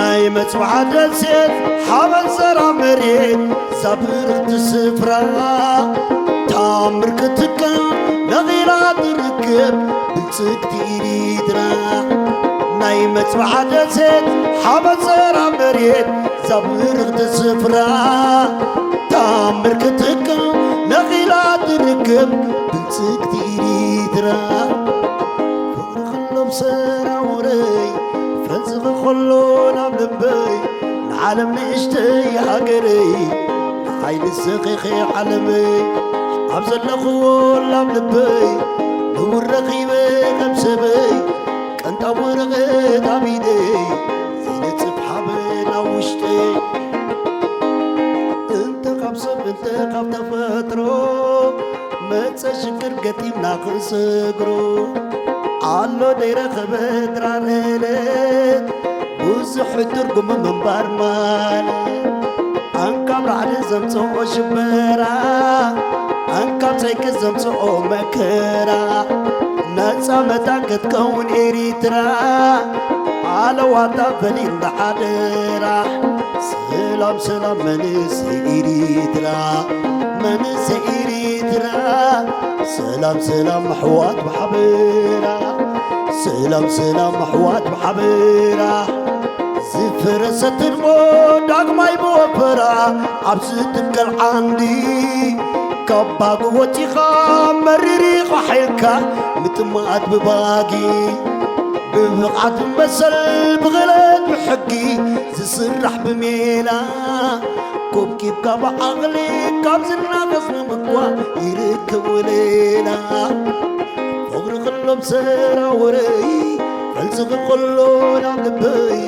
ናይ መጽዋዕ ደሴት ሓበን ዘራ መሬት ዛብርኽቲ ስፍራ ታምር ክትከል ነቒላ ትርከብ ብልጽግቲ ኤሪትራ። ናይ መጽዋዕ ደሴት ሓበን ዘራ መሬት ዛብርኽቲ ስፍራ ታምር ክትከል ነቒላ ትርከብ ብልጽግቲ ኤሪትራ። ፍቕሪ ከሎ ብሰራውረይ ፈንዝኺ ከሎ ናብ ልበይ ንዓለም ንእሽተይ ሃገረይ ንዓይ ንስኺ ኢኺ ዓለመይ ኣብ ዘለኽዎ ላብ ልበይ ንቡር ረኺበ ከም ሰበይ ቀንጣብ ወረቐት ኣብ ኢደይ ዘይነጽፍ ሓበን ኣብ ውሽጠይ እንተ ካብ ሰብ እንተ ካብ ተፈጥሮ መጸ ሽግር ገጢምና ክንሰግሮ ኣሎ ደይረኸበ ድራር ዕለት ብዙሕ ትርጉም ምንባር ማለት ኣንካብ ራዕዲ ዘምጽኦ ሽበራ ኣንካብ ጸይቂ ዘምጽኦ መከራ ነጻ መታን ክትከውን ኤሪትራ ኣለዋታ ፈሊጥና ሓደራ ሰላም ሰላም መንእሰይ ኤሪትራ መንእሰይ ኤሪትራ ሰላም ሰላም ኣሕዋት ብሓበራ ሰላም ሰላም ኣሕዋት ብሓበራ ዝፈረሰት ህልሞ ዳግማይ ብወፈራ ኣብ ዝትከል ዓንዲ ካብ ባጉ ወፂኻ መሪር ቋሒልካ ምጥማት ብባጊ ብብቕዓት መሰል ብኽእለት ብሕጊ ዝስራሕ ብሜላ ኮብኪብካ ብዓቕሊ ካብ ዝናቐስ ንምኳ ይርከብ ወለላ ፍቕሪ ከሎ ብሰራውረይ ፈልስኺ ከሎ ናብ ልበይ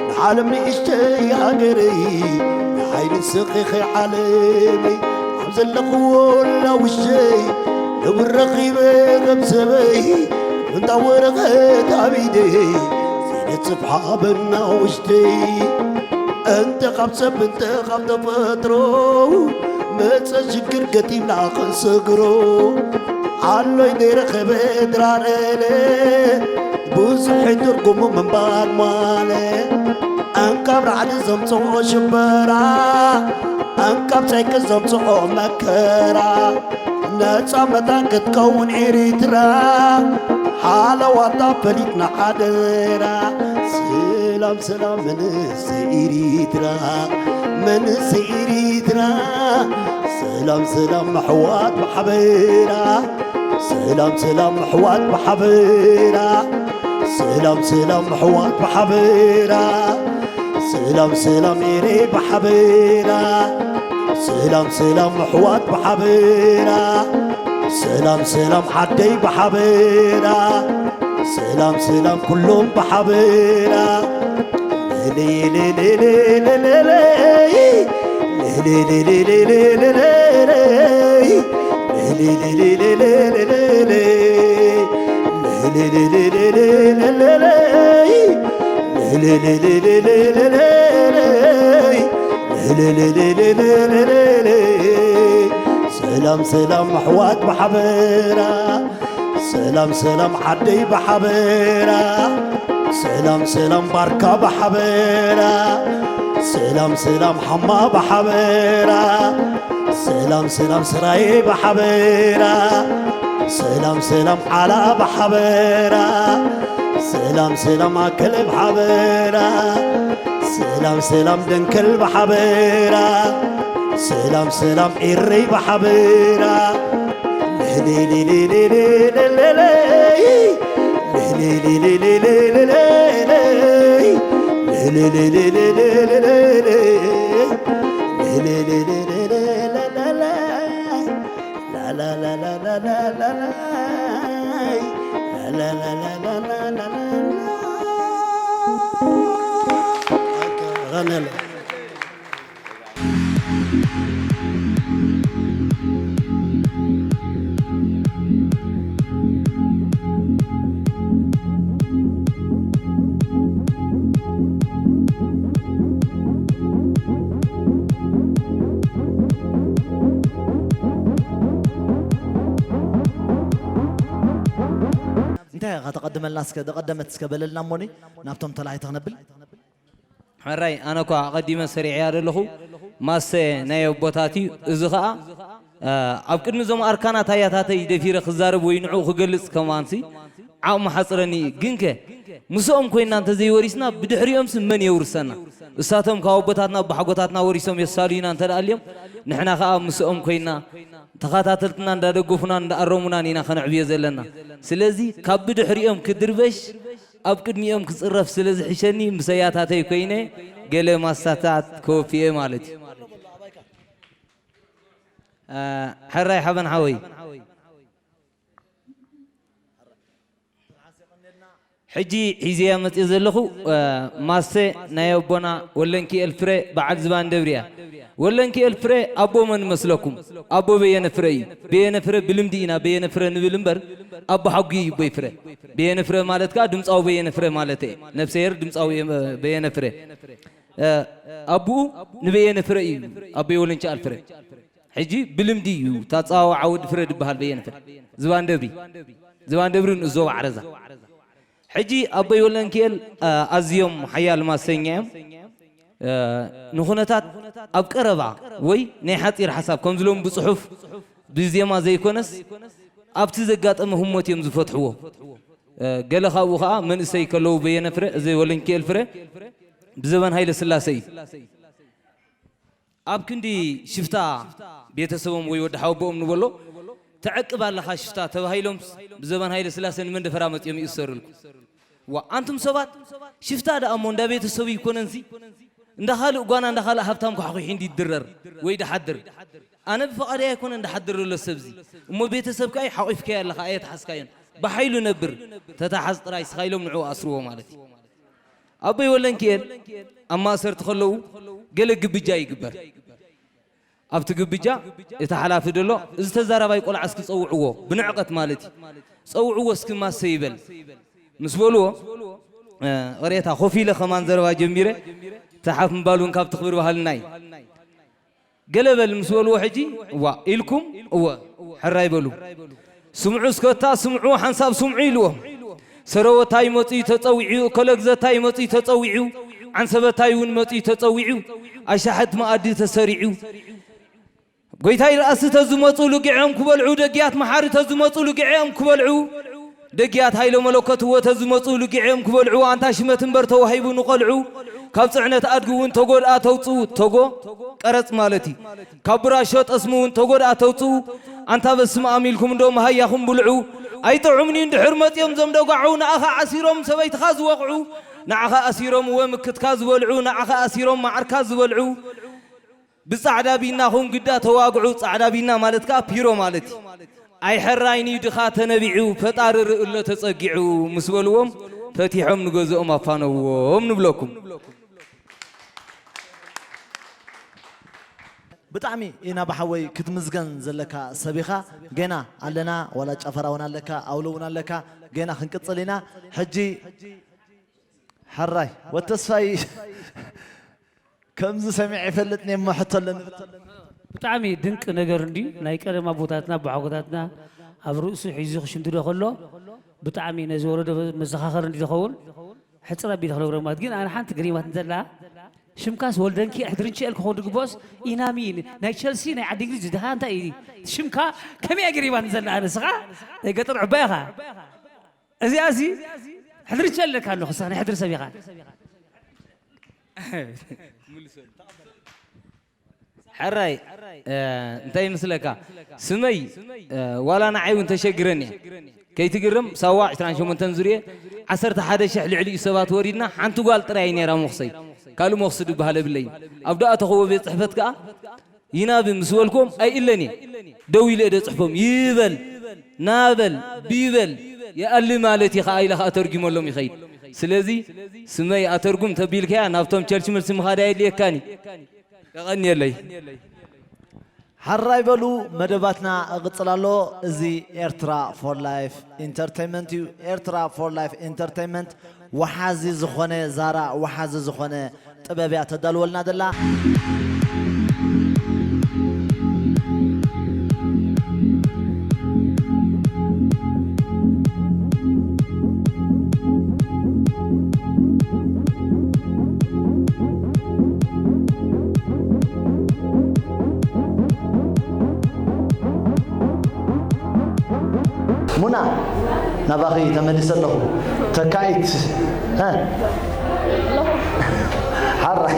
ንዓለም ንእሽተይ ሃገረይ ንዓይ ንስኺ ኸይ ዓለመይ ኣብ ዘለኽዎ ላውሸይ ንብር ረኺበ ከም ሰበይ እንታ ወረቐት ኣብ ኢደይ ዘይነጽፍ ሓበና ውሽተይ እንተ ካብ ሰብ እንተ ካብ ተፈጥሮ መጸ ሽግር ገጢምና ክንሰግሮ ኣሎይ ዘይረኸበ ድራረለ ብዙሕ ትርጉሙ ምንባር ማለ ኣንካብ ራዕዲ ዘምጽኦ ሽበራ ኣንካብ ጸይቂ ዘምጽኦ መከራ ነጻ መታን ክትከውን ኤሪትራ ሓለዋታ ፈሊጥና ሓደራ ሰላም ሰላም መንእሰይ ኤሪትራ መንእሰይ ኤሪትራ ሰላም ሰላም ኣሕዋት ብሓበራ ሰላም ሰላም ኣሕዋት ብሓበራ ሰላም ሰላም ኣሕዋት ብሓበራ ሰላም ሰላም ኤሬ ብሓበራ ሰላም ሰላም ኣሕዋት ብሓበራ ሰላም ሰላም ዓደይ ብሓበራ ሰላም ሰላም ኩሎም ብሓበራ ሰላም ሰላም ኣሕዋት ብሓበራ ሰላም ሰላም ዓደይ ብሓበራ ሰላም ሰላም ባርካ ብሓበራ ሰላም ሰላም ሓማ ብሓበራ ሰላም ሰላም ስራየ ብሓበራ ሰላም ሰላም ዓላ ብሓበራ ሰላም ሰላም ኣከለ ብሓበራ ሰላም ሰላም ደንከል ብሓበራ ሰላም ሰላም ኤረይ ብሓበራ እንታይ ኢኻ ተቐድመልና? እስከ ደቐደመት እስከ በለልና እሞኒ ናብቶም ተላሃይቲ ክነብል። ሕራይ፣ ኣነ እኳ ኣቐዲመ ሰሪዐያ ዘለኹ፣ ማሰ ናይ ኣቦታት እዩ። እዚ ኸኣ፣ እ፣ ኣብ ቅድሚ እዞም ኣርካናት ኣያታተይ ደፊረ ክዛረብ ወይ ንዕኡ ክገልጽ ከማንሲ ዓቕሚ ሓጽረኒ እዩ። ግንከ ምስኦም ኮይንና እንተ ዘይወሪስና፣ ብድሕሪኦምሲ መን የውርሰና? እሳቶም ካብ ኣቦታትና ኣቦሓጎታትና ወሪሶም የሳልዩና እንተ ደኣ ኣልዮም፣ ንሕና ኸኣ ምስኦም ኮይንና ተኸታተልትና እንዳደገፉናን እንዳኣረሙናን ኢና ከነዕብዮ ዘለና። ስለዚ ካብ ብድሕሪኦም ክድርበሽ ኣብ ቅድሚኦም ክጽረፍ ስለ ዝሕሸኒ፣ ምስ ኣያታተይ ኮይነ ገለ ማሳታት ከወፊየ ማለት እዩ። እ፣ ሕራይ ሓበን ሓወይ። ሕጂ ሒዘያ መጽእ ዘለኹ፣ እ፣ ማሰ ናይ ኣቦና ወለንኪኤል ፍረ በዓል ዝባን ደብሪ እያ። ወለንኪኤል ፍረ ኣቦ መን መስለኩም? ኣቦ በየነ ፍረ እዩ። በየነ ፍረ ብልምዲ ኢና በየነ ፍረ ንብል እምበር፣ ኣቦ ሓጉ እዩ ኣቦይ ፍረ። በየነ ፍረ ማለት ከኣ ድምጻዊ በየነ ፍረ ማለት እየ። ነፍሰሄር ድምጻዊ በየነ ፍረ። እ፣ ኣቦኡ ንበየነ ፍረ እዩ፣ ኣቦይ ወለንኪኤል ፍረ። ሕጂ ብልምዲ እዩ፣ እታ ጸዋውዓ ወዲ ፍረ ድበሃል በየነ ፍረ። ዝባን ደብሪ። ዝባን ደብሪ ንእዞ ባዕረዛ። ሕጂ ኣቦይ ወለንኪኤል፣ እ፣ ኣዝዮም ሓያል ማሰኛ እዮም። እ፣ ንኹነታት ኣብ ቀረባ ወይ ናይ ሓጺር ሓሳብ ከም ዝሎም ብጽሑፍ ብዜማ ዘይኮነስ ኣብቲ ዘጋጠመ ህሞት እዮም ዝፈትሕዎ። እ፣ ገለ ካብኡ ኸኣ መንእሰይ ከለዉ በየነ ፍረ፣ እዚ ወለንኪኤል ፍረ ብዘበን ሃይለ ስላሴ እዩ። ኣብ ክንዲ ሽፍታ ቤተሰቦም ወይ ወዲ ሓወቦኦም ንበሎ፣ "ተዕቅብ ኣለኻ ሽፍታ" ተባሂሎም ብዘበን ሃይለ ስላሴ ንመንደፈራ መጺኦም ይእሰሩልኩም። ዋ፣ ኣንቱም ሰባት፣ ሽፍታ ደኣ እሞ እንዳ ቤተሰቡ ይኮነንሲ፣ እንዳ ካልእ ጓና፣ እንዳ ካልእ ሃብታም ኳሕኩሒ እንዲ ይድረር ወይ ድሓድር። ኣነ ብፍቓደይ ኣይኮነን ድሓድር ዘሎ ሰብዚ። እሞ ቤተሰብካ እዩ ሓቒፍካዮ ኣለኻ፣ ኣየትሓዝካዮን። ብሓይሉ ነብር፣ ተታሓዝ ጥራይ ስኻ ኢሎም ንዕኡ ኣስርዎ ማለት እዩ። ኣቦይ ወለንኪኤል ኣብ ማእሰርቲ ከለዉ ገለ ግብጃ ይግበር። ኣብቲ ግብጃ እቲ ሓላፊ ደሎ፣ "እዚ ተዛራባይ ቆልዓ እስኪ ጸውዕዎ፣ ብንዕቀት ማለት እዩ። ጸውዕዎ እስኪ ማሰ ይበል" ምስ በልዎ፣ እ፣ ቅሬታ ኮፍ ኢለ ከማን ዘረባ ጀሚረ። ተሓፍ ምባል እውን ካብቲ ክብሪ ባህልና እዩ። ገለ በል ምስ በልዎ፣ ሕጂ "ዋ ኢልኩም?" "እወ፣ ሕራይ በሉ። ስምዑ እስከ እታ ስምዑ፣ ሓንሳብ ስምዑ" ኢልዎም። ሰረወታይ መጺኡ ተጸዊዑ፣ እከለግዘታይ መጺኡ ተጸዊዑ፣ ዓንሰበታይ እውን መጺኡ ተጸዊዑ፣ ኣሻሕት መኣዲ ተሰሪዑ። ጎይታይ ርኣሲ ተዝመጹ ልግዕኦም ክበልዑ፣ ደግያት መሓሪ ተዝመጹ ልግዕኦም ክበልዑ፣ ደግያት ሃይለ መለኮት እወ ተዝመጹ ልግዕኦም ክበልዑ፣ ኣንታ ሽመት እምበር ተዋሂቡ ንቆልዑ፣ ካብ ጽዕነት ኣድጊ እውን ተጎድኣ ተውጽኡ፣ ተጎ ቀረጽ ማለት እዩ። ካብ ብራሾ ጠስሚ እውን ተጎድኣ ተውጽኡ፣ ኣንታ በስመ ኣም ኢልኩም እንዶ መሃያኹም ብልዑ። ኣይጥዑምኒ እንድሕር መጺኦም ዘምደጓዑ፣ ንኣኻ ዓሲሮም ሰበይትኻ ዝወቕዑ፣ ንዓኻ ኣሲሮም እወ ምክትካ ዝበልዑ፣ ንዓኻ ኣሲሮም ማዕርካ ዝበልዑ። ብጻዕዳ ቢናኹም ግዳ ተዋግዑ፣ ጻዕዳ ቢና ማለት ከኣ ፒሮ ማለት እዩ። ኣይሕራይኒ ድኻ ተነቢዑ፣ ፈጣሪ ርእሎ ተጸጊዑ ምስ በልዎም፣ ፈቲሖም ንገዝኦም ኣፋነውዎም ንብለኩም። ብጣዕሚ ኢና ብሓወይ ክትምዝገን ዘለካ ሰብ ኢኻ። ጌና ኣለና፣ ዋላ ጨፈራ እውን ኣለካ፣ ኣውሎ እውን ኣለካ። ጌና ክንቅጽል ኢና። ሕጂ ሕራይ ወተስፋይ ከምዚ ሰሚዐ ይፈልጥኒ እሞ ሕቶ ኣለኒ። ብጣዕሚ ድንቂ ነገር እንድዩ። ናይ ቀደም ኣቦታትና ኣቦሓጎታትና ኣብ ርእሱ ሒዙ ክሽንድዶ ከሎ ብጣዕሚ ነዚ ወለዶ መዘኻኸር እንዲ ዝኸውን ሕጽር ኣቢለ ክነግረኩም። ግን ኣነ ሓንቲ ገሪማት እንተላ ሽምካስ ወልደንኪ ሕድርንቺ ኤል ክኸውን ድግቦስ ኢናሚ ናይ ቸልሲ ናይ ዓዲ እንግሊዝ ድኻ እንታይ እዩ ሽምካ ከመይ ገሪማት እንተላ ኣነ ስኻ ናይ ገጠር ዕባይ ኢኻ። እዚኣሲ ሕድሪ ቸለካ ኣለኹ፣ ንስኻ ናይ ሕድሪ ሰብ ኢኻ። ሕራይ፣ እ፣ እንታይ ይመስለካ? ስመይ፣ እ፣ ዋላ ንዓይ እውን ተሸግረኒ እየ። ከይትግርም፣ ሳዋ ዕስራን ሸሞንተን ዙርየ፣ ዓሰርተ ሓደ ሽሕ ልዕሊኡ ሰባት ወሪድና፣ ሓንቲ ጓል ጥራይ ነይራ ሞኽሰይ። ካልእ ሞኽሲ ዝበሃል የብለይን። ኣብ ደኣ ተኸዎ ቤት ጽሕፈት ከኣ፣ ይናቢ ምስ በልኩም ኣይእለን እየ። ደው ኢለ እየ ደጽሕፎም። ይበል፣ ናበል፣ ቢበል፣ ይኣሊ ማለት እዩ ከኣ ኢለ ከኣ ተርጉመሎም ይኸይድ። ስለዚ ስመይ ኣተርጉም ተቢልካያ ናብቶም ቸልሲ መልሲ ምኻድ ኣየድልየካን እዩ። የቐንየለይ። ሓራይ በሉ፣ መደባትና እቕጽል ኣሎ። እዚ ኤርትራ ፎር ላይፍ ኢንተርቴይንመንት እዩ። ኤርትራ ፎር ላይፍ ኢንተርቴይንመንት ወሓዚ ዝኾነ ዛራ፣ ወሓዚ ዝኾነ ጥበብ እያ ተዳልወልና ዘላ። ናባኺ ተመሊሰ ኣለኹ። ተካኢት፣ ሀ? ሓራይ።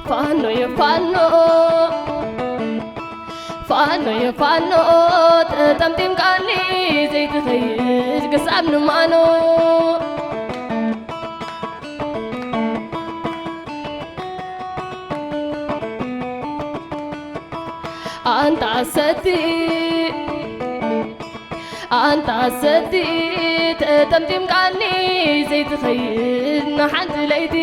ፋኖ የ ፋኖ፣ ፋኖ የ ፋኖ፣ ተጠምጢምካኒ ዘይትኸይድ ክሳብ ንማኖ። ኣንታ ሰቲ፣ ኣንታ ሰቲ፣ ተጠምጢምካኒ ዘይትኸይድ ንሓንቲ ለይቲ።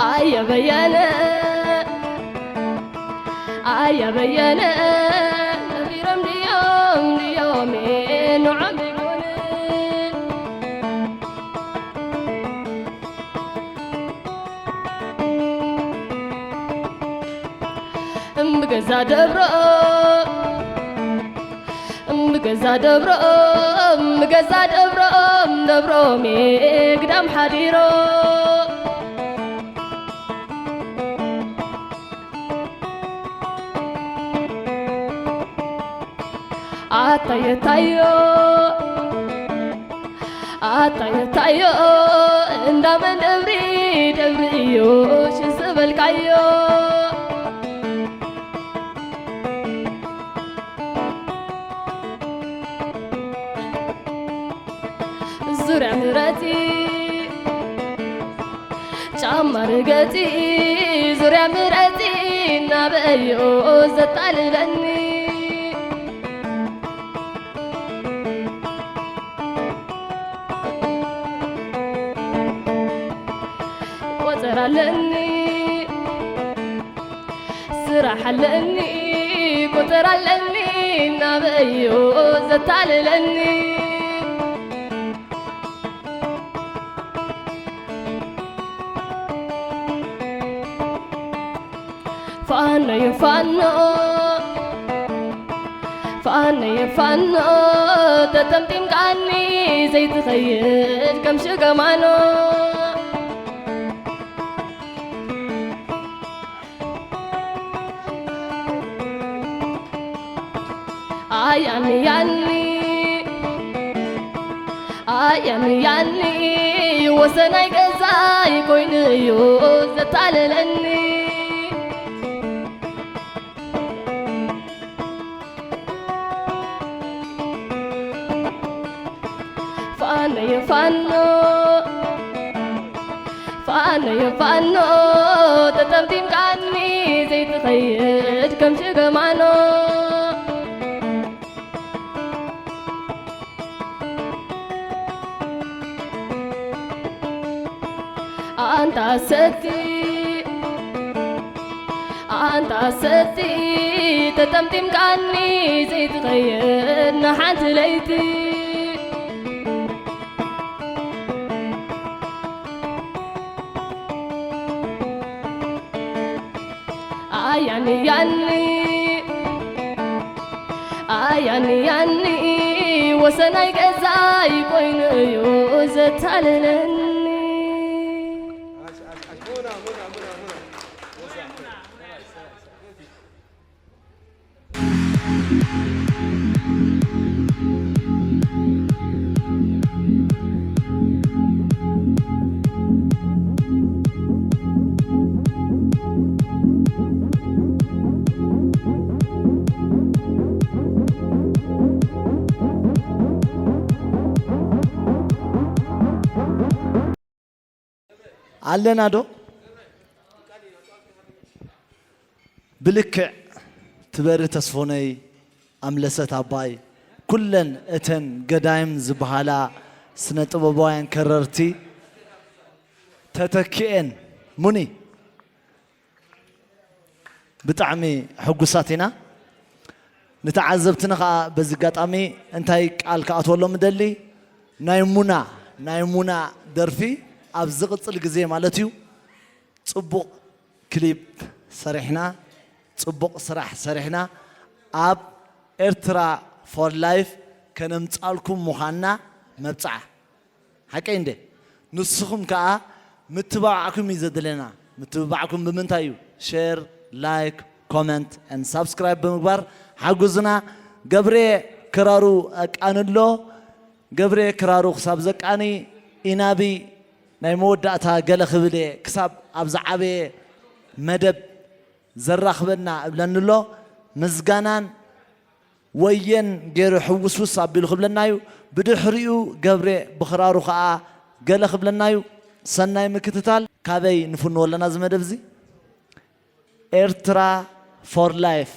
ኣየ በየነ፣ ኣየ በየነ፣ ነቢሮም ድዮም፣ ድዮም፣ ንዖም ይኩን። እምብገዛ ደብሮ፣ እምብገዛ ደብሮ፣ እምብገዛ ደብሮ፣ ደብሮም ግዳም ሓዲሮ። ኣታዮ ታዮ፣ ኣታዮ ታዮ፣ እንዳመን ደብሪ ደብሪ እዩ ሽስ ዝበልካዮ። ዙርያ ምረጺ ጫማ ርገጺ፣ ዙርያ ምረጺ እናበዮ ዘታልለኒ። ቆጸራ ኣለኒ፣ ስራሕ ኣለኒ፣ ቁጽር ኣለኒ እናበዮ ዘታልለኒ። ፋኖ ዩ ፋኖ፣ ፋኖ ዩ ፋኖ፣ ተጠምጢምካኒ ዘይትኸይድ ከም ሽገማኖ። ኣያኒ ያኒ፣ ኣያኒ ያኒ፣ ወሰናይ ገዛይ ኮይኑ እዩ ዘታለለኒ። ፋኖ ዩ ፋኖ፣ ፋኖ ዩ ፋኖ፣ ተጠምጢምካኒ ዘይትኸይድ ከም ሽገማኖ። ኣንታ ሰቲ፣ ኣንታ ሰቲ፣ ተጠምጢምካኒ ዘይትኸይድ ንሓንቲ ለይቲ። ኣያኒ ያኒ፣ ኣያኒ ያኒ፣ ወሰናይ ገዛይ ኮይኑ እዩ ዘታለለኒ። ኣለና ዶ? ብልክዕ ትበሪ ተስፎነይ፣ ኣምለሰት ኣባይ፣ ኩለን እተን ገዳይም ዝበሃላ ስነ ጥበባውያን ከረርቲ ተተኪኤን። ሙኒ፣ ብጣዕሚ ሕጉሳት ኢና። ንተዓዘብትና ኸዓ በዚ ኣጋጣሚ እንታይ ቃል ክኣትወሎም እደሊ፣ ናይ ሙና፣ ናይ ሙና ደርፊ ኣብ ዝቕጽል ግዜ ማለት እዩ፣ ጽቡቕ ክሊፕ ሰሪሕና፣ ጽቡቕ ስራሕ ሰሪሕና ኣብ ኤርትራ for life ከነምጻልኩም ምዃንና መብጽዓ። ሓቀይ እንደ ንስኹም ከኣ ምትባዕኩም እዩ ዘድለና። ምትብባዕኩም ብምንታይ እዩ? ሼር፣ ላይክ፣ ኮመንት and ሳብስክራይብ ብምግባር ሓጉዝና። ገብሬ ክራሩ ኣቃንሎ። ገብሬ ክራሩ ክሳብ ዘቃኒ ኢናቢ ናይ መወዳእታ ገለ ክብል እየ። ክሳብ ኣብ ዝዓበየ መደብ ዘራኽበና እብለኒ ኣሎ። ምስጋናን ወየን ገይሩ ሕውስውስ ኣቢሉ ክብለና እዩ። ብድሕሪኡ ገብሬ ብኽራሩ ኸኣ ገለ ክብለና እዩ። ሰናይ ምክትታል። ካበይ ንፍንዎ ኣለና እዚ መደብ እዚ? ኤርትራ for life።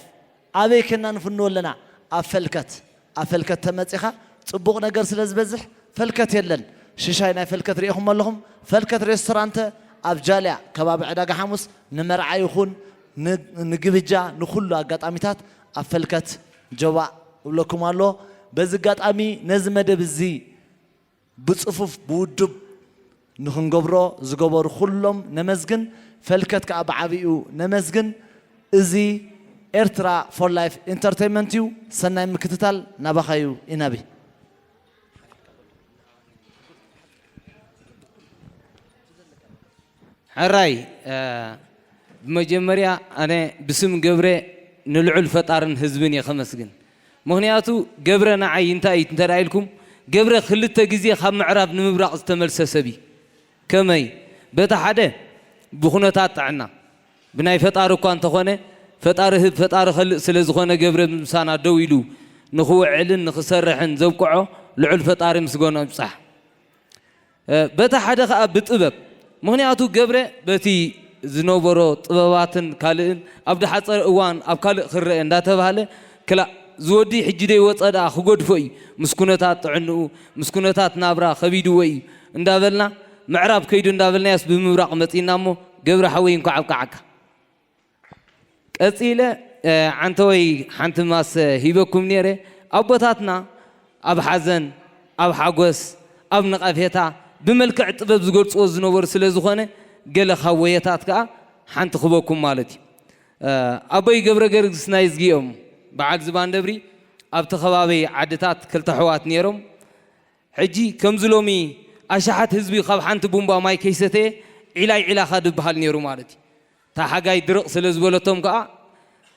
ኣበይ ከና ንፍንዎ ኣለና? ኣብ ፈልከት። ኣብ ፈልከት ተመጺኻ ጽቡቕ ነገር ስለ ዝበዝሕ ፈልከት የለን። ሽሻይ ናይ ፈልከት ርኢኹም ኣለኹም። ፈልከት ሬስቶራንተ ኣብ ጃልያ ከባቢ ዕዳጋ ሓሙስ ንመርዓ ይኹን ን-፣ ንግብጃ ንኹሉ ኣጋጣሚታት ኣብ ፈልከት ጀባእ እብለኩም ኣሎ። በዚ ኣጋጣሚ ነዚ መደብ እዚ ብጽፉፍ ብውዱብ ንኽንገብሮ ዝገበሩ ኩሎም ነመስግን። ፈልከት ከኣ ብዓቢኡ ነመስግን። እዚ ኤርትራ for life ኢንተርቴይንመንት እዩ። ሰናይ ምክትታል ናባኻ እዩ ኢናቢ። ሕራይ፣ ብመጀመርያ ኣነ ብስም ገብረ ንልዑል ፈጣርን ህዝብን እየ ከመስግን። ምኽንያቱ ገብረ ንዓይ እንታይ እዩ እንተ ኢልኩም፣ ገብረ ክልተ ግዜ ካብ ምዕራብ ንምብራቕ ዝተመልሰ ሰብ እዩ። ከመይ? በቲ ሓደ ብኩነታት ጥዕና ብናይ ፈጣሪ እኳ እንተኾነ፣ ፈጣሪ ህብ ፈጣሪ ከልእ ስለ ዝኾነ ገብረ ምሳና ደው ኢሉ ንኽውዕልን ንኽሰርሕን ዘብቅዖ ልዑል ፈጣሪ ምስጋና ይብጻሕ። በቲ ሓደ ኸኣ ብጥበብ፣ ምኽንያቱ ገብረ በቲ ዝነበሮ ጥበባትን ካልእን ኣብ ድሓፀረ እዋን ኣብ ካልእ ክረአ እንዳተባህለ ክላእ ዝወዲ ሕጂ ደይወፀ ደኣ ክገድፎ እዩ፣ ምስ ኩነታት ጥዕንኡ ምስ ኩነታት ናብራ ከቢድዎ እዩ እንዳበልና ምዕራብ ከይዱ እንዳበልናዮስ ብምብራቕ መፂና እሞ ገብረ ሓወይ እንኳዕ ኣብቃዓካ። ቀጺለ ዓንተወይ ሓንቲ ማሰ ሂበኩም ነይረ። ኣቦታትና ኣብ ሓዘን፣ ኣብ ሓጎስ፣ ኣብ ነቐፌታ ብመልክዕ ጥበብ ዝገልጽዎ ዝነበሩ ስለ ዝኾነ ገለ ካብ ወየታት ከኣ ሓንቲ ክበኩም ማለት እዩ። ኣቦይ ገብረ ገርግስ ናይዝጊ እዮም በዓል ዝባን ደብሪ ኣብቲ ከባቢ ዓድታት ክልተ ኣሕዋት ነይሮም። ሕጂ ከምዚ ሎሚ ኣሽሓት ህዝቢ ካብ ሓንቲ ቡምባ ማይ ከይሰተየ ዒላይ ዒላኻ ድበሃል ነይሩ ማለት እዩ። እታ ሓጋይ ድርቕ ስለ ዝበለቶም ከኣ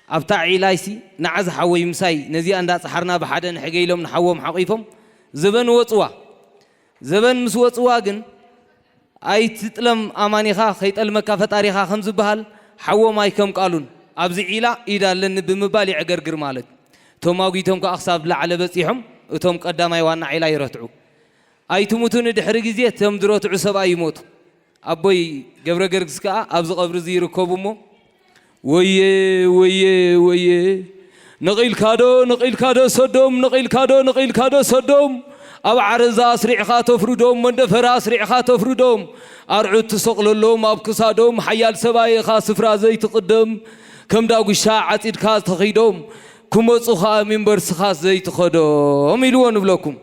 ኣብታ ዒላይሲ ንዓ ዝሓወይ ምሳይ ነዚኣ እንዳጸሓርና ብሓደ ንሕገ ኢሎም ንሓዎም ሓቒፎም ዘበን ወጽዋ። ዘበን ምስ ወጽዋ ግን ኣይትጥለም ኣማኒኻ ከይጠልመካ ፈጣሪኻ ከም ዝበሃል ሓዎም ኣይከም ቃሉን ኣብዚ ዒላ ኢድ ኣለኒ ብምባል ይዕገርግር ማለት እዩ። እቶም ኣጒቶም ከኣ ክሳብ ላዕለ በጺሖም እቶም ቀዳማይ ዋና ዒላ ይረትዑ። ኣይትሙቱኒ ድሕሪ ግዜ እቶም ዝረትዑ ሰብኣይ ይሞቱ። ኣቦይ ገብረ ገርግስ ከኣ ኣብዚ ቐብሪ እዚ ይርከቡ እሞ ወየ ወየ ወየ ነቒልካዶ ነቒልካዶ ሰዶም ነቒልካዶ ነቒልካዶ ሰዶም ኣብ ዓረዛ ኣስሪዕኻ ተፍርዶም መንደፈራ ኣስሪዕኻ ተፍርዶም ኣርዑት ትሰቕለሎም ኣብ ክሳዶም ሓያል ሰብኣይ ኢኻ ስፍራ ዘይትቕደም ከም ዳጉሻ ዓጺድካ ተኺዶም ክመጹ ከኣ ሚንበርስኻስ ዘይትኸዶም ኢልዎ ንብለኩም።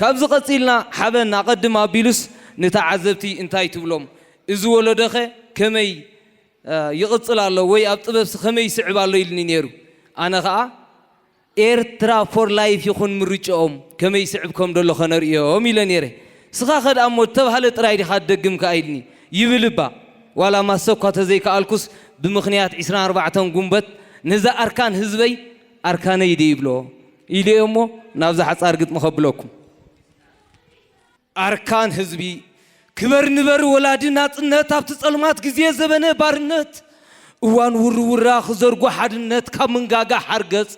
ካብዚ ቀጺልና ሓበን ኣቐድም ኣቢሉስ ንተዓዘብቲ እንታይ ትብሎም? እዚ ወለዶኸ ከመይ ይቕጽል ኣሎ ወይ ኣብ ጥበብሲ ከመይ ይስዕብ ኣሎ ኢልኒ ነይሩ። ኣነ ኸኣ ኤርትራ ፎር ላይፍ ይኹን ምርጭኦም ከመይ ይስዕብ ከም ደሎ ከነርእዮም ኢለ ነይረ። ስኻ ከድኣ እሞ ዝተባህለ ጥራይ ዲኻ ትደግም ከኣ ኢልኒ። ይብል እባ ዋላ ማሰ እኳ ተዘይከኣልኩስ ብምኽንያት ዒስራን ኣርባዕተን ጉንበት ነዛ ኣርካን ህዝበይ ኣርካነይ ድየ ይብሎ ኢለዮ እሞ ናብዛ ሓጻር ግጥሚ ከብለኩም። ኣርካን ህዝቢ ክበር ንበር ወላዲ ናጽነት ኣብቲ ጸልማት ግዜ ዘበነ ባርነት እዋን ውርውራ ክዘርጎ ሓድነት ካብ ምንጋጋ ሓርገጽ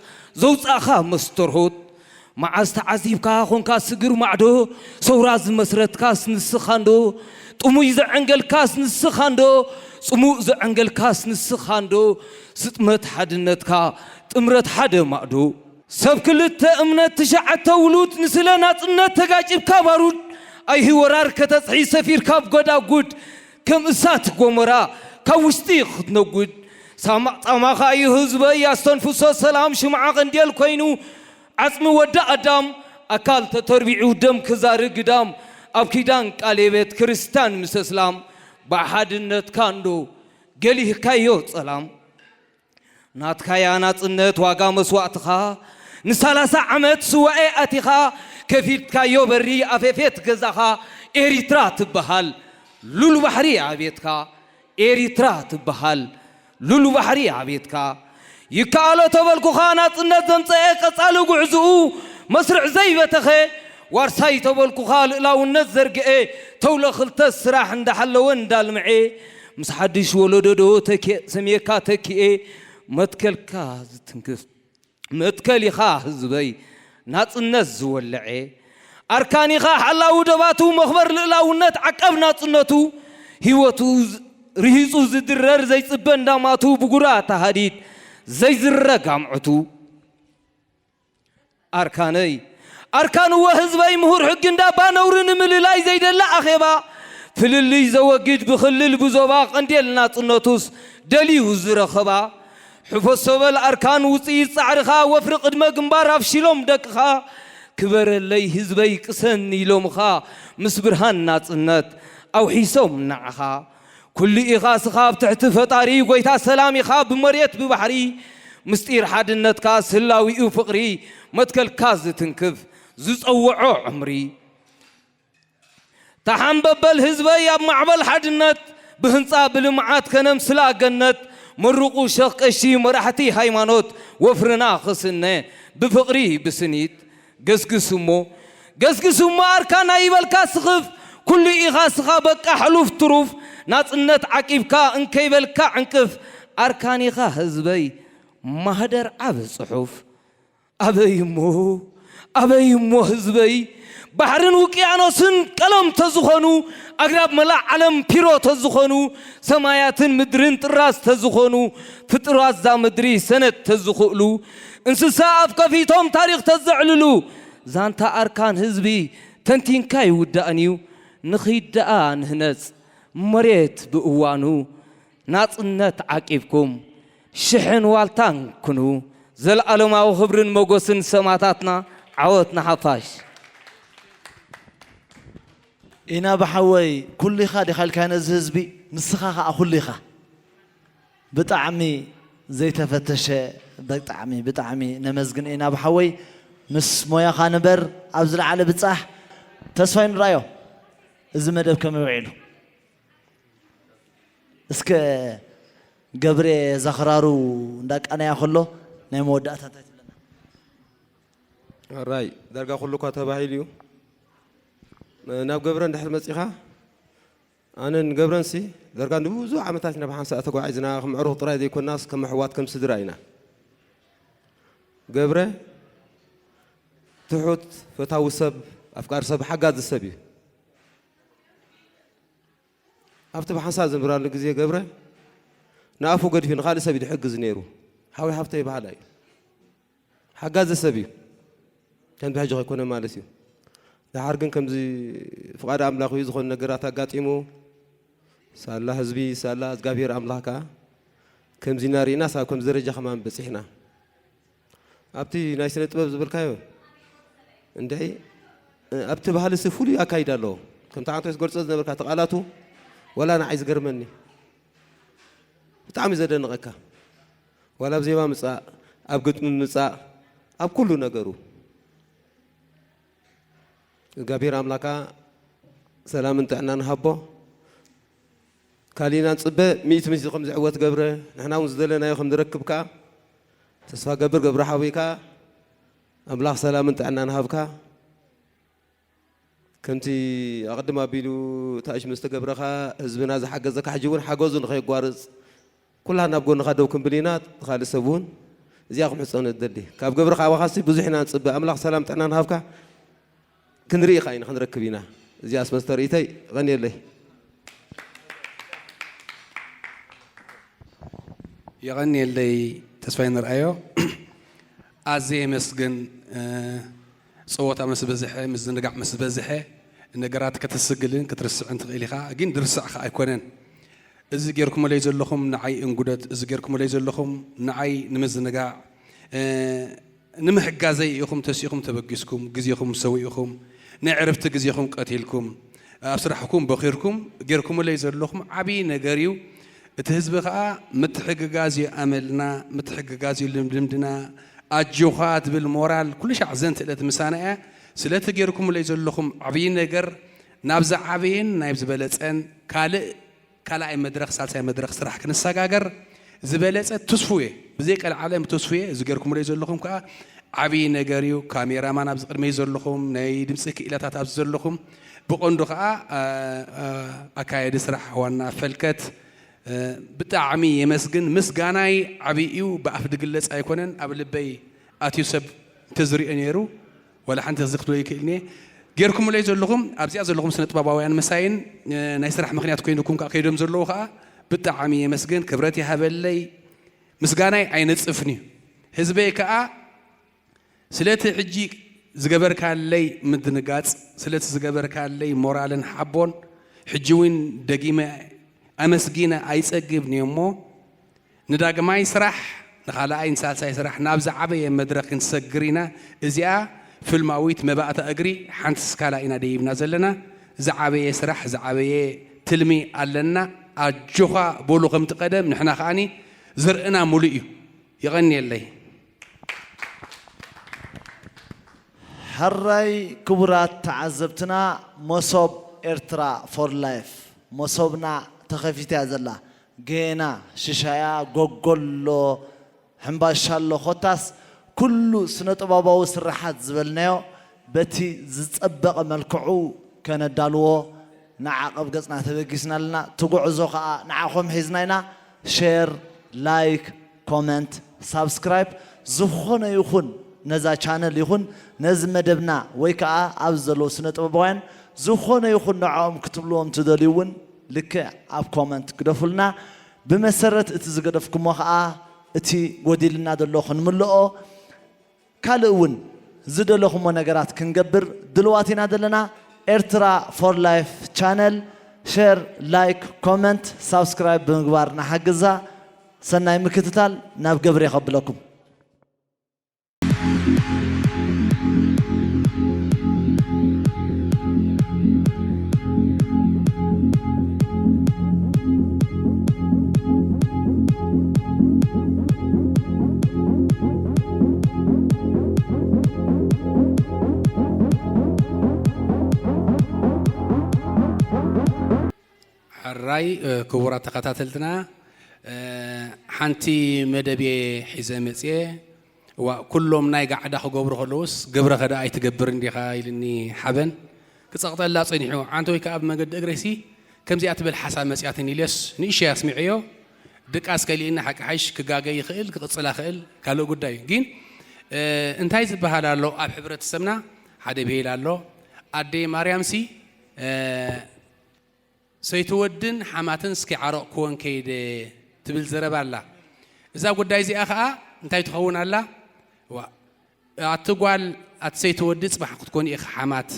ዘውጻእኻ መስተርሆት መዓዝ ተዓዚብካ ኾንካ ስግር ማዕዶ ሰውራ ዝመስረትካስ ንስኻ እንዶ ጥሙይ ዘዐንገልካስ ንስኻ እንዶ ጽሙእ ዘዐንገልካስ ንስኻ እንዶ ስጥመት ሓድነትካ ጥምረት ሓደ ማዕዶ ሰብ ክልተ እምነት ትሽዓተ ውሉድ ንስለ ናጽነት ተጋጭብካ ባሩድ ኣይሂ ወራር ከተጽሒ ሰፊርካ ኣብ ጎዳጉድ ከም እሳት ጎመራ ካብ ውሽጢ ክትነጉድ ሳማዕ ጻማኻ እዩ ህዝበይ ኣስተንፍሶ ሰላም ሽምዓ ቀንዴል ኮይኑ ዓጽሚ ወዲ ኣዳም ኣካል ተተርቢዑ ደም ክዛሪ ግዳም ኣብ ኪዳን ቃሌ ቤት ክርስትያን ምስ እስላም ብሓድነትካ እንዶ ገሊህካዮ ጸላም ናትካያ ናጽነት ዋጋ መስዋእትኻ ንሳላሳ ዓመት ስዋኤ ኣቲኻ ከፊትካዮ በሪ ኣፌፌት ገዛኻ ኤሪትራ ትበሃል ሉል ባሕሪ ኣቤትካ ኤሪትራ ትበሃል ሉል ባሕሪ ኣቤትካ ይከኣሎ ተበልኩኻ ናጽነት ዘምጸኤ ቀጻሊ ጉዕዝኡ መስርዕ ዘይበተኸ ዋርሳይ ተበልኩኻ ልእላውነት ዘርግኤ ተውለ ክልተ ስራሕ እንዳሓለወ እንዳልምዔ ምስ ሓድሽ ወለዶ ዶ ተኪ- ሰምየካ ተኪኤ መትከልካ ዝትንክፍ መትከል ኢኻ ህዝበይ ናጽነት ዝወለዐ ኣርካን ኢኻ ሓላዊ ደባቱ መኽበር ልእላውነት ዓቃብ ናጽነቱ ህይወቱ ዝ- ርሂጹ ዝድረር ዘይጽበ እንዳማቱ ብጉራ ተሃዲድ ዘይዝረግ ኣምዕቱ ኣርካነይ ኣርካን እወ ህዝበይ ምሁር ሕጊ እንዳባ ነውሪ ንምልላይ ዘይደሊ ኣኼባ ፍልልይ ዘወግድ ብክልል ብዞባ ቀንዴል ናጽነቱስ ደልዩ ዝረኸባ ሕፈሶ በል ኣርካን ውጽኢት ጻዕርኻ ወፍሪ ቅድመ ግንባር ኣፍሺሎም ደቅኻ ክበረለይ ህዝበይ ቅሰን ኢሎምኻ ምስ ብርሃን ናጽነት ኣውሒሶም ንዓኻ ኩሉ ኢኻ ስኻ ኣብ ትሕቲ ፈጣሪ ጎይታ ሰላም ኢኻ ብመሬት ብባሕሪ ምስጢር ሓድነትካ ስላዊኡ ፍቕሪ መትከልካ ዝትንክፍ ዝጸውዖ ዕምሪ ተሓንበበል ህዝበይ ኣብ ማዕበል ሓድነት ብህንፃ ብልምዓት ከነምስላ ገነት መርቑ ሸኽ ቀሺ መራሕቲ ሃይማኖት ወፍርና ክስነ ብፍቕሪ ብስኒት ገስግስ እሞ ገስግስ እሞ ኣርካና ይበልካ ስኽፍ ኩሉ ኢኻ ስኻ በቃ ሕሉፍ ትሩፍ ናፅነት ዓቂብካ እንከይበልካ ዕንቅፍ ኣርካን ኢኻ ህዝበይ ማህደር ዓቢ ፅሑፍ ኣበይ እሞ ኣበይ እሞ ህዝበይ ባሕርን ውቅያኖስን ቀለም ተዝኾኑ ኣግራብ መላእ ዓለም ፒሮ ተዝኾኑ ሰማያትን ምድርን ጥራዝ ተዝኾኑ ፍጡራት ዛ ምድሪ ሰነድ ተዝኽእሉ እንስሳ ኣፍ ከፊቶም ታሪኽ ተዘዕልሉ ዛንታ ኣርካን ህዝቢ ተንቲንካ ይውዳእን እዩ ንኽይድ ደኣ ንህነጽ መሬት ብእዋኑ ናጽነት ዓቂብኩም ሽሕን ዋልታን ኩኑ። ዘለኣለማዊ ክብርን ሞጎስን ሰማታትና። ዓወት ንሓፋሽ። ኢና ብሓወይ ኩሉ ኢኻ ዲኻ ኢልካዮ ነዚ ህዝቢ ንስኻ ኸዓ ኩሉ ኢኻ። ብጣዕሚ ዘይተፈተሸ ብጣዕሚ ብጣዕሚ ነመስግን ኢና ብሓወይ ምስ ሞያኻ ንበር ኣብ ዝለዓለ ብጻሕ ተስፋይ ንርኣዮ። እዚ መደብ ከመይ ውዒሉ? እስከ ገብሬ ዛኽራሩ እንዳቃነያ ከሎ ናይ መወዳእታ እንታይ ትብለና? ኣራይ ዳርጋ ኩሉ እኳ ተባሂሉ እዩ ናብ ገብረ እንድሕር መፂኻ ኣነ ንገብረንሲ ዳርጋ ንብዙሕ ዓመታት ኢና ብሓንሳእ ተጓዒዝና ከም ዕሩኽ ጥራይ ዘይኮናስ ከም ኣሕዋት ከም ስድራ ኢና ገብረ ትሑት ፈታዊ ሰብ ኣፍቃሪ ሰብ ሓጋዚ ሰብ እዩ ኣብቲ ብሓንሳብ ዝንብራሉ ግዜ ገብረ ንኣፉ ገዲፉ ንኻልእ ሰብ እዩ ዝሕግዝ ነይሩ። ሓወይ ሃፍተይ በሃላይ እዩ። ሓጋዚ ሰብ እዩ። ከም ብሕጂ ከይኮነ ማለት እዩ። ደሓር ግን ከምዚ ፍቓድ ኣምላኽ እዩ ዝኾነ ነገራት ኣጋጢሙ ሳላ ህዝቢ ሳላ እግዚኣብሔር ኣምላኽ ከኣ ከምዚ ኢና ርኢናስ ኣብ ከምዚ ደረጃ ከማን በጺሕና። ኣብቲ ናይ ስነ ጥበብ ዝበልካዮ እንድዒ ኣብቲ ባህሊ ሲ ፍሉይ ኣካይዳ ኣለዎ። ከምቲ ዓንቶይ ዝገልጾ ዝነበርካ እቲ ቃላቱ ዋላ ንዓይ ዝገርመኒ ብጣዕሚ ዘደንቐካ ዋላ ኣብ ዜማ ምጻእ ኣብ ግጥሚ ምጻእ ኣብ ኩሉ ነገሩ እግዚኣብሔር ኣምላካ ሰላምን ጥዕናን ሃቦ ካሊና ንፅበ ሚእቲ ሚእቲ ከም ዝዕወት ገብረ ንሕና እውን ዝደለናዮ ከም ንረክብ ከዓ ተስፋ ገብር ገብረ ሓወይ ከዓ ኣምላኽ ሰላምን ጥዕናን ሃብካ ከምቲ ኣቕድም ኣቢሉ ታእሽ ምስ ተገብረ ከዓ ህዝብና ዝሓገዘካ ሕጂ እውን ሓገዙ ንኸየጓርፅ ኩላህና ኣብ ጎንኻ ደው ክንብል ኢና እቲ ካልእ ሰብ እውን እዚኣ ክምሕፀነ ዝደሊ ካብ ገብረ ካባኻሲ ብዙሕ ኢና ንፅበ ኣምላኽ ሰላም ጥዕና ንሃብካ ክንርኢ ኢኻ ኢና ክንረክብ ኢና እዚኣስ መስተርእይተይ ቐንየለይ የቐንየለይ ተስፋይ ንርኣዮ ኣዘ የመስግን ፀወታ ምስ በዝሐ ምዝንጋዕ ምስ በዝሐ ነገራት ከተስግልን ክትርስዕን ትኽእል ኢኻ ግን ድርሳዕ ኸዓ ኣይኮነን እዚ ጌርኩምለይ ዘለኹም ንዓይ እንጉደት፣ እዚ ጌርኩምለይ ዘለኹም ንዓይ ንምዝንጋዕ፣ ንምሕጋዘይ ኢኹም ተሲእኹም ተበጊስኩም፣ ግዜኹም ሰዊእኹም፣ ናይ ዕረፍቲ ግዜኹም ቀቲልኩም፣ ኣብ ስራሕኩም ቦኺርኩም ጌርኩምለይ ዘለኹም ዓብዪ ነገር እዩ። እቲ ህዝቢ ከኣ ምትሕግጋዝ እዩ ኣመልና፣ ምትሕግጋዝ እዩ ልምድና፣ ኣጆኻ ትብል ሞራል ኩሉ ሻዕ ዘንትእለት ምሳና እያ። ስለቲ ጌርኩምለይ ዘለኹም ዓብዪ ነገር ናብ ዝዓበየን ናብ ዝበለጸን ካልእ ካልኣይ መድረኽ ሳልሳይ መድረኽ ስራሕ ክንሰጋገር ዝበለጸ ትስፉ እየ። ብዘይ ቀልዓለም ትስፉ እየ። እዚ ጌርኩምለይ ዘለኹም ከኣ ዓብዪ ነገር እዩ። ካሜራማን ኣብዚ ቅድመይ ዘለኹም፣ ናይ ድምፂ ክኢላታት ኣብዚ ዘለኹም፣ ብቐንዱ ከኣ ኣካየዲ ስራሕ ዋና ፈልከት ብጣዕሚ የመስግን። ምስጋናይ ዓብዪ እዩ፣ ብኣፍ ዝግለጽ ኣይኮነን፣ ኣብ ልበይ ኣትዩ ሰብ እንተዝሪኦ ነይሩ ዋላ ሓንቲ እዚ ክትብሎ ይክእል እየ። ጌርኩምለይ ዘለኹም ኣብዚኣ ዘለኹም ስነ ጥበባውያን መሳይን ናይ ስራሕ ምኽንያት ኮይኑኩም ከዓ ከይዶም ዘለዉ ከዓ ብጣዕሚ የመስግን፣ ክብረት ይሃበለይ፣ ምስጋናይ ኣይነጽፍን እዩ። ህዝበይ ከዓ ስለቲ ሕጂ ዝገበርካለይ ምድንጋጽ፣ ስለቲ ዝገበርካለይ ሞራልን ሓቦን ሕጂ እውን ደጊመ ኣመስጊነ ኣይጸግብን እየ እሞ ንዳግማይ ስራሕ፣ ንኻልኣይ ንሳልሳይ ስራሕ ናብ ዝዓበየ መድረኽ ክንሰግር ኢና። እዚኣ ፍልማዊት መባእታ እግሪ ሓንቲ ስካላ ኢና ደይብና ዘለና። ዝዓበየ ስራሕ፣ ዝዓበየ ትልሚ ኣለና። ኣጆኻ በሉ ከምቲ ቀደም፣ ንሕና ከኣኒ ዝርእና ሙሉእ እዩ። የቐንየለይ። ሕራይ ክቡራት ተዓዘብትና፣ መሶብ ኤርትራ ፎር ላይፍ መሶብና ተኸፊታ እያ ዘላ። ጌና ሽሻያ፣ ጎጎሎ፣ ሕምባሻ ኣሎ። ኮታስ ኩሉ ስነ ጥበባዊ ስርሓት ዝበልናዮ በቲ ዝጸበቐ መልክዑ ከነዳልዎ ንዓቐብ ገጽና ተበጊስና ኣለና። እቲ ጉዕዞ ከኣ ንዓኹም ሒዝና ኢና። ሼር፣ ላይክ፣ ኮመንት፣ ሳብስክራይብ ዝኾነ ይኹን ነዛ ቻነል ይኹን ነዚ መደብና ወይ ከኣ ኣብዚ ዘለዉ ስነ ጥበባውያን ዝኾነ ይኹን ንዕኦም ክትብልዎም ትደልዩ እውን ልክዕ ኣብ ኮመንት ግደፉልና። ብመሰረት እቲ ዝገደፍኩሞ ከኣ እቲ ጎዲልና ዘሎ ክንምልኦ ካልእ እውን ዝደለኹሞ ነገራት ክንገብር ድልዋት ኢና ዘለና። ኤርትራ ፎር ላይፍ ቻነል ሸር፣ ላይክ፣ ኮመንት፣ ሳብስክራይብ ብምግባር ንሓግዛ። ሰናይ ምክትታል። ናብ ገብሬ ከብለኩም። ሕራይ ክቡራት ተኸታተልትና፣ ሓንቲ መደብ እየ ሒዘ መፅየ። እዋ፣ ኩሎም ናይ ጋዕዳ ክገብሩ ከለውስ ግብረኸ ደኣ ኣይትገብርን ዲኻ ኢልኒ ሓበን። ክጸቕጠላ ጸኒሑ። ዓንተወይ ከኣ ኣብ መንገዲ እግረይሲ ከምዚኣ ትብል ሓሳብ መጺኣትኒ ኢለስ ንእሽተይ ኣስሚዐዮ። ድቃስ ከሊእና ሓቂ ሓይሽ ክጋገ ይኽእል፣ ክቕጽላ ክእል ካልእ ጉዳይ እዩ። ግን እንታይ ዝበሃል ኣሎ ኣብ ሕብረተሰብና ሓደ ብሂል ኣሎ። ኣደይ ማርያምሲ ሰይቲ ወድን ሓማትን እስኪ ዓረቕ ክወን ከይደ ትብል ዘረባ ኣላ። እዛ ጉዳይ እዚኣ ኸኣ እንታይ ትኸውን ኣላ? ዋ፣ ኣቲ ጓል ኣቲ ሰይቲ ወዲ ጽባሕ ክትኮን ኢኺ ሓማት፣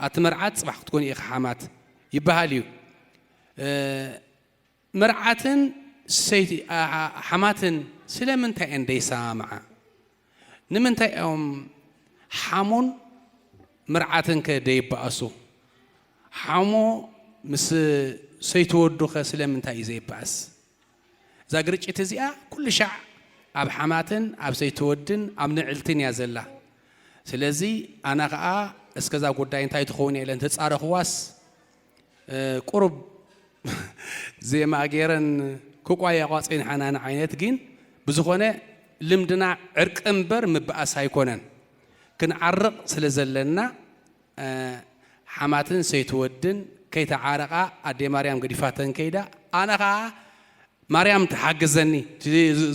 ኣቲ መርዓት ጽባሕ ክትኮን ኢኺ ሓማት ይበሃል እዩ። መርዓትን ሰይቲ ሓማትን ስለምንታይ እየን ደይሰማምዓ? ንምንታይ እዮም ሓሙን መርዓትን ከ ደይበኣሱ? ሓሙ ምስ ሰይቲ ወዱ ከ ስለምንታይ እዩ ዘይበኣስ? እዛ ግርጭት እዚኣ ኩሉ ሻዕ ኣብ ሓማትን ኣብ ሰይቲ ወድን ኣብ ንዕልትን እያ ዘላ። ስለዚ ኣነ ኸኣ እስከዛ ጉዳይ እንታይ ትኸውን እያ ኢለ እንተጻረኽዋስ ቁሩብ ዜማ ገይረን ክቋየቋ ጸኒሓና ንዓይነት ግን ብዝኾነ ልምድና ዕርቂ እምበር ምብኣስ ኣይኮነን። ክንዓርቕ ስለ ዘለና ሓማትን ሰይቲ ወድን ከይተዓረቓ ኣደ ማርያም ገዲፋተን ከይዳ ኣነ ኸኣ ማርያም ትሓግዘኒ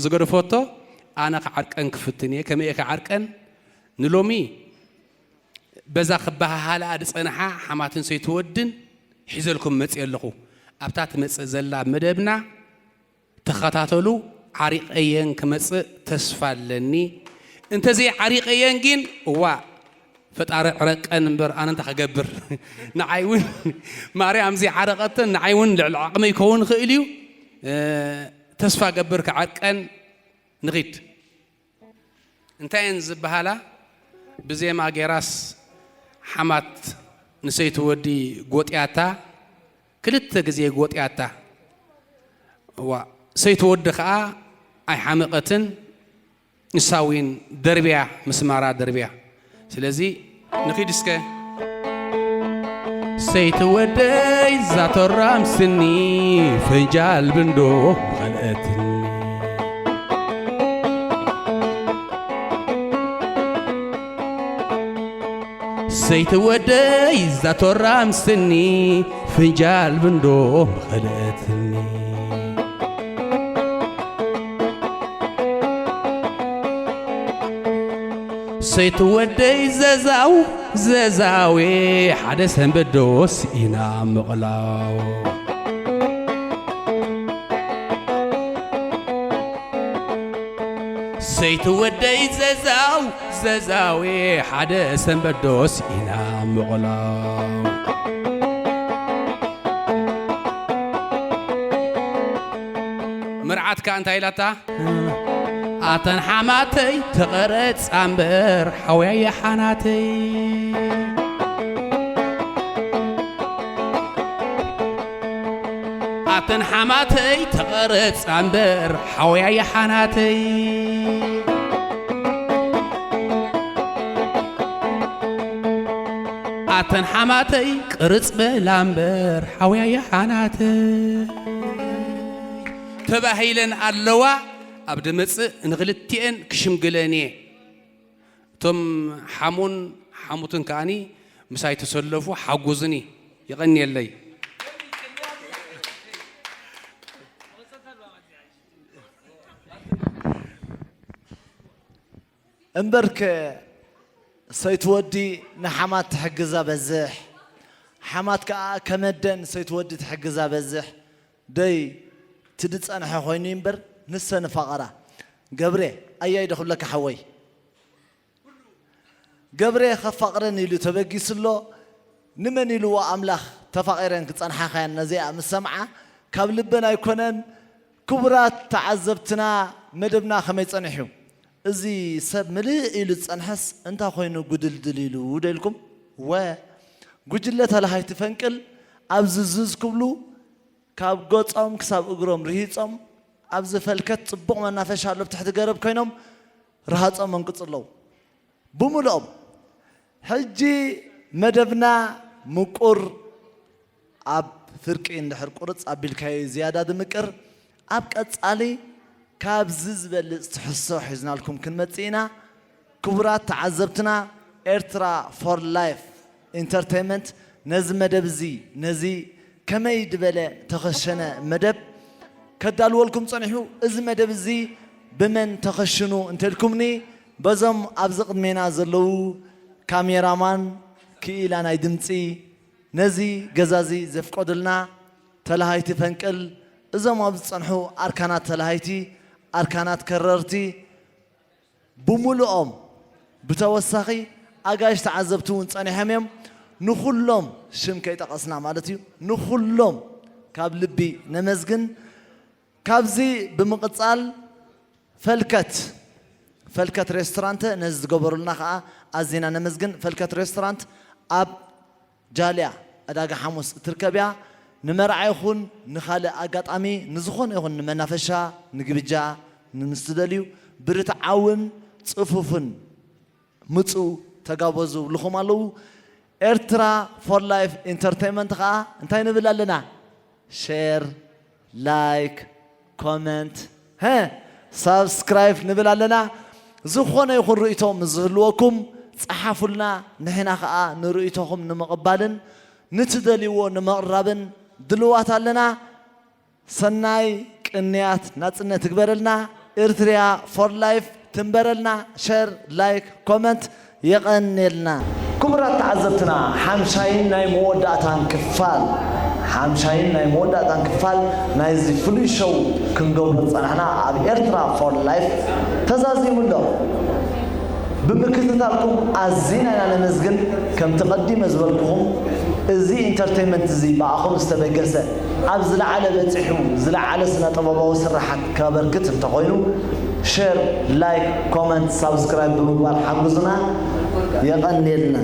ዝገደፈቶ ኣነ ክዓርቀን ክፍትን እየ። ከመይ እየ ክዓርቀን ንሎሚ በዛ ክበሃሃልኣ ዝጸንሓ ሓማትን ሰይቲ ወድን ሒዘልኩም መጽእ ኣለኹ። ኣብታ ትመጽእ ዘላ መደብና ተኸታተሉ። ዓሪቀየን ክመጽእ ተስፋ ኣለኒ። እንተዘይ ዓሪቀየን ግን እዋ ፈጣሪ ዕረቀን እምበር ኣነ እንታይ ክገብር። ንዓይ እውን ማርያም ዘይዓረቀተን ንዓይ እውን ልዕሊ ዓቕመይ ክኸውን ይኽእል እዩ። ተስፋ ገብር ክዓርቀን ንኺድ። እንታይ እየን ዝበሃላ? ብዜማ ጌራስ ሓማት ንሰይቲ ወዲ ጎጥያታ፣ ክልተ ግዜ ጎጥያታ። እዋ፣ ሰይቲ ወዲ ኸኣ ኣይሓመቐትን፣ ንሳ እውን ደርብያ፣ ምስማራ ደርብያ። ስለዚ ንኺድ እስከ። ሰይቲ ወደይ ዛቶራም ስኒ፣ ፍንጃል ብንዶ ኸልአትኒ። ሰይቲ ወደይ ዛቶራም ስኒ፣ ፍንጃል ብንዶ ኸልአትኒ። ሰይቲ ወደይ ዘዛው ዘዛዌ፣ ሓደ ሰንበት ዶ ስኢና ምቕላው። ሰይቲ ወደይ ዘዛው ዘዛዌ፣ ሓደ ሰንበት ዶ ስኢና ምቕላው። መርዓት ከኣ እንታይ ኢላታ? ኣተን ሓማተይ ተቐረጻ እምበር ሓውያየ ሓናተይ። ኣተን ሓማተይ ተቐረጻ እምበር ሓውያየ ሓናተይ። ኣተን ሓማተይ ቅርጽ በላ እምበር ሓውያየ ሓናተይ። ተባሂለን ኣለዋ። ኣብ ድመጽእ ንኽልቲኤን ክሽምግለን እየ። እቶም ሓሙን ሓሙትን ከኣኒ ምሳይ ተሰለፉ፣ ሓጉዝኒ። የቐንየለይ። እምበርከ ሰይቲ ወዲ ንሓማት ትሕግዛ በዝሕ፣ ሓማት ከኣ ከመደን ሰይቲ ወዲ ትሕግዛ በዝሕ። ደይ ትድጸንሐ ኮይኑ እምበር ንሰ ንፋቐራ። ገብሬ ኣያይ ዶ ክብለካ ሓወይ? ገብሬ ከፋቕረን ኢሉ ተበጊሱ ኣሎ። ንመን ኢልዎ ኣምላኽ ተፋቒረን ክጸንሓ ኸያን ነዚኣ ምስ ሰምዓ ካብ ልበን ኣይኮነን። ክቡራት ተዓዘብትና መደብና ከመይ ጸኒሑ? እዚ ሰብ ምልእ ኢሉ ዝጸንሐስ እንታይ ኮይኑ ጉድልድል ኢሉ ዶ ኢልኩም? ወ ጉጅለ ተላሃይቲ ፈንቅል ኣብዚ ዝዝ ክብሉ ካብ ገጾም ክሳብ እግሮም ርሂጾም ኣብዚ ፈልከት ጽቡቕ መናፈሻ ኣሎ ብትሕቲ ገረብ ኮይኖም ረሃጾም መንቅጹ ኣለዉ። ብምልኦም። ሕጂ መደብና ምቁር ኣብ ፍርቂ እንድሕር ቁርጽ ኣቢልካዮ ዝያዳ ድምቅር። ኣብ ቀጻሊ ካብዚ ዝበልጽ ትሕዝቶ ሒዝናልኩም ክንመጽእ ኢና። ክቡራት ተዓዘብትና፣ ኤርትራ ፎር ላይፍ ኢንተርቴይንመንት ነዚ መደብ እዚ፣ ነዚ ከመይ ድበለ ተኸሸነ መደብ ከዳልወልኩም ጸኒሑ። እዚ መደብ እዚ ብመን ተኸሽኑ እንተልኩምኒ፣ በዞም ኣብዚ ቅድሜና ዘለዉ ካሜራማን፣ ክኢላ ናይ ድምጺ፣ ነዚ ገዛ እዚ ዘፍቀዱልና ተላሃይቲ ፈንቅል፣ እዞም ኣብ ዝጸንሑ ኣርካናት ተላሃይቲ፣ ኣርካናት ከረርቲ፣ ብምሉኦም፣ ብተወሳኺ ኣጋይሽ ተዓዘብቲ እውን ጸኒሖም እዮም። ንኹሎም ሽም ከይጠቐስና ማለት እዩ፣ ንኹሎም ካብ ልቢ ነመስግን። ካብዚ ብምቕጻል ፈልከት፣ ፈልከት ሬስቶራንት ነዚ ዝገበሩልና ኸኣ ኣዚና ነመስግን። ፈልከት ሬስቶራንት ኣብ ጃልያ ዕዳጋ ሓሙስ እትርከብ እያ። ንመርዓ ይኹን ንኻልእ ኣጋጣሚ፣ ንዝኾነ ይኹን ንመናፈሻ፣ ንግብጃ፣ ንምስትደልዩ ብርትዓውን ጽፉፍን ምጹ፣ ተጋበዙ ይብልኹም ኣለዉ። ኤርትራ ፎር ላይፍ ኢንተርቴይንመንት ኸኣ እንታይ ንብል ኣለና? ሼር፣ ላይክ፣ ኮመንት፣ ሀ፣ ሳብስክራይብ ንብል ኣለና። ዝኾነ ይኹን ርእይቶ ምስ ዝህልወኩም ጸሓፉልና። ንሕና ኸኣ ንርእይቶኹም ንምቕባልን ንትደልይዎ ንምቕራብን ድልዋት ኣለና። ሰናይ ቅንያት ናጽነት ይግበረልና። ኤርትሪያ ፎር ላይፍ ትንበረልና። ሸር፣ ላይክ፣ ኮመንት የቐንየልና። ክቡራት ተዓዘብትና፣ ሓምሻይን ናይ መወዳእታን ክፋል፣ ሓምሻይን ናይ መወዳእታን ክፋል ናይዚ ፍሉይ ሾው ክንገብሮ ዝጸናሕና ኣብ ኤርትራ ፎር ላይፍ ተዛዚሙ ኣሎ። ብምክትታልኩም ኣዚና ኢና ነመስግን። ከምቲ ቀዲመ ዝበልኩኹም፣ እዚ ኢንተርቴይንመንት እዚ ብኣኹም ዝተበገሰ፣ ኣብ ዝለዓለ በጺሑ፣ ዝለዓለ ስነ ጥበባዊ ስራሓት ከበርክት እንተኾይኑ፣ ሸር፣ ላይክ፣ ኮመንት፣ ሳብስክራይብ ብምግባር ሓግዙና። የቐንየልና።